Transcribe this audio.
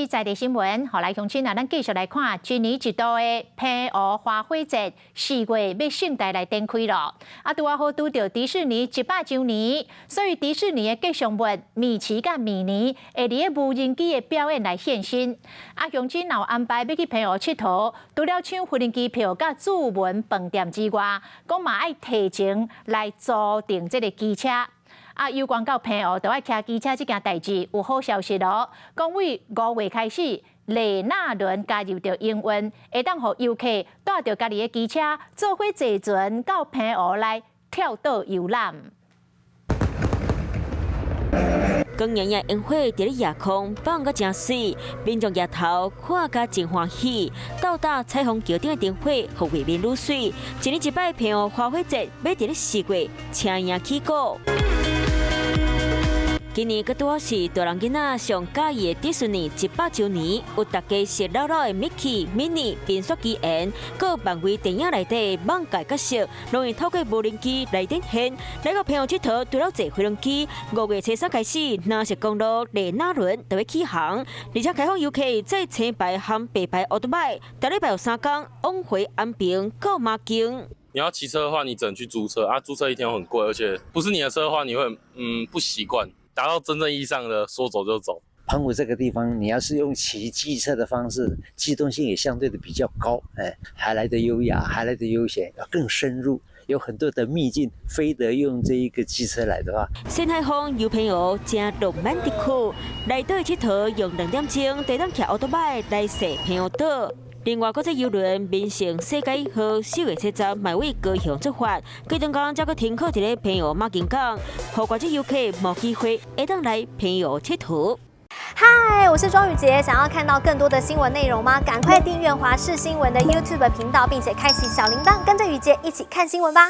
在地新聞，予來鄉親啊，咱繼續來看一年一度的澎湖花火節，4月欲盛大來展開囉。啊，拄仔好拄著迪士尼100週年，所以迪士尼的吉祥物米奇佮米妮會佇咧無人機的表演來現身。啊，鄉親若有安排欲去澎湖𨑨迌，除了搶飛行機票佮注文飯店之外，講嘛愛提前來租訂這个機車。啊，有關到澎湖著愛騎機車這件代誌，有好消息囉。講為5月開始，麗那輪加入著營運，會當予遊客帶著家己的機車，做伙坐船到澎湖來跳島遊覽。光熠熠煙火佇咧夜空放甲誠媠，民眾抬頭看甲真歡喜。到達彩虹橋頂的燈火，予畫面愈媠。一年一擺澎湖花火節，欲佇咧4月車贏起鼓。今年閣拄好是大人囡仔上佮意的迪士尼100週年，有大家熟落落的米奇、米妮、冰雪奇緣，閣有漫威電影內底艋舺角色，攏會透過無人機來展現。來到澎湖𨑨迌，除了坐飛行機，5月初3開始，藍色公路麗那輪就欲起航，而且開放遊客坐青牌和白牌歐多擺，逐禮拜有3工往回安平到馬公。你要騎車的話，你只能去租車啊，租車一天很貴，而且不是你的車的話，你會不習慣。達到真正意義上的說走就走。澎湖這個地方，你要是用騎機車的方式，機動性也相對的比較高，哎，還來得優雅，還來得悠閒，要更深入，有很多的秘境，非得用這一個機車來的話。新海風遊澎湖誠浪漫的區，來島𨑨迌用2點鐘，就當騎歐多擺來踅澎湖島。另外，國際郵輪民盛世界號4月初10嘛為高雄出發，基隆港才閣停靠佇咧澎湖馬公港，予國際遊客無機會會當來澎湖𨑨迌。嗨，我是莊宇傑，想要看到更多的新聞內容嗎？趕快訂閱華視新聞的 YouTube 頻道，並且開啟小鈴鐺，跟着宇傑一起看新聞吧。